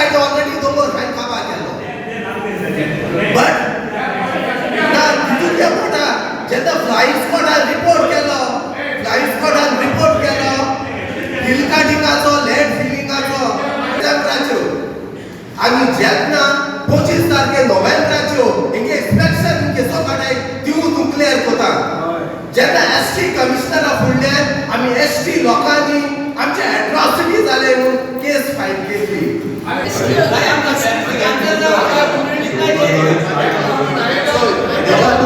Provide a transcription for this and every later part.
Side already दोंगर हांवें काबार केलो. बट ना तितून पोटा जेन्ना फ्लायंग स्क्वॉडान रिपोर्ट केलो, फ्लायंग स्क्वॉडान रिपोर्ट केलो हिलकाटिंगाचो, लँड फिलिंगाचो डिसेंबराच्यो, आनी जेन्ना 25 तारखे नोव्हेंबराच्यो हेंगे इन्स्पेक्शन केसो काडाय दिवून तूं क्लियर कोता. जेन्ना एस टी कमिशनरा फुडल्यान आमी एस टी लोकांनी आमचे एट्रॉसिटी जाले म्हणून केस फायल केली. So, They want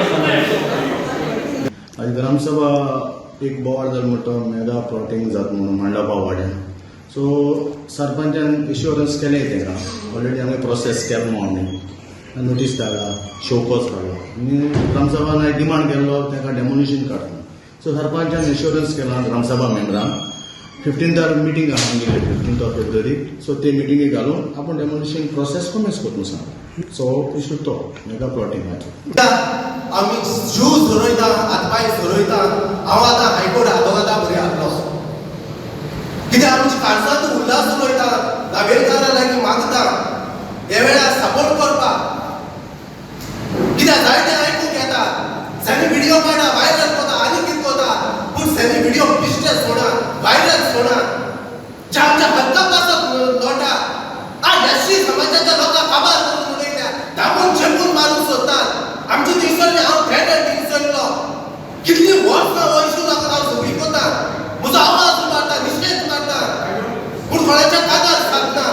ST reservation. आज ग्रामसभा एक बोवाळ जालो म्हणटा तो मेगा प्लॉटींग जाता म्हणून मांडपा वाड्यान. सो सरपंचान इश्योरन्स केलें तांकां ऑलरेडी. आमी प्रोसेस केलो म्हणून आमी नोटीस धाडला, शोकॉज काडलो आनी ग्रामसभान डिमांड केल्लो तांकां डेमोलिशन काडटा. सो सरपंचान इश्योरन्स केला ग्रामसभा मेंबरांक, 15थार मिटींग आहा आमगेली, 15th of February. सो ते मिटिंगेक घालून आपूण डेमोलिशन प्रोसेस कमेन्स करता सांगला. सो इशू तो मेगा प्लॉटिंगाचो. आमी जीव झरयता, हातपांय झरयता. हांव आतां हायकोर्ट आदोगादा बरी आहलो, कित्याक आमची काळजांत उल्हास उलयता. दावेलकारा लागीं मागता हे वेळार सपोर्ट करपाक, कित्याक जायते आयकूंक येता, सॅनी व्हिडिओ काडा, व्हायरल कोता आनी कितें कोता, पूण सॅनी व्हिडिओ बेश्टे सोडा, व्हायरल सोडा, जे आमच्या हक्का पासत लोटा. आज एससी समाजाच्या लोकांक काबार करून उडयल्या, दामून चेपून मारूंक सोदतात. आमचे थंयसरले, हांव थेट थंयसरलो, कितली वर्सां हो इशू लागून हांव झगडी कोता, म्हजो आवाज मारता, निशेध मारता, पूण कोणाच्या कानार सादना.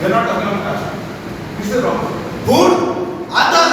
They're not talking about caste. This is wrong. पूण आतां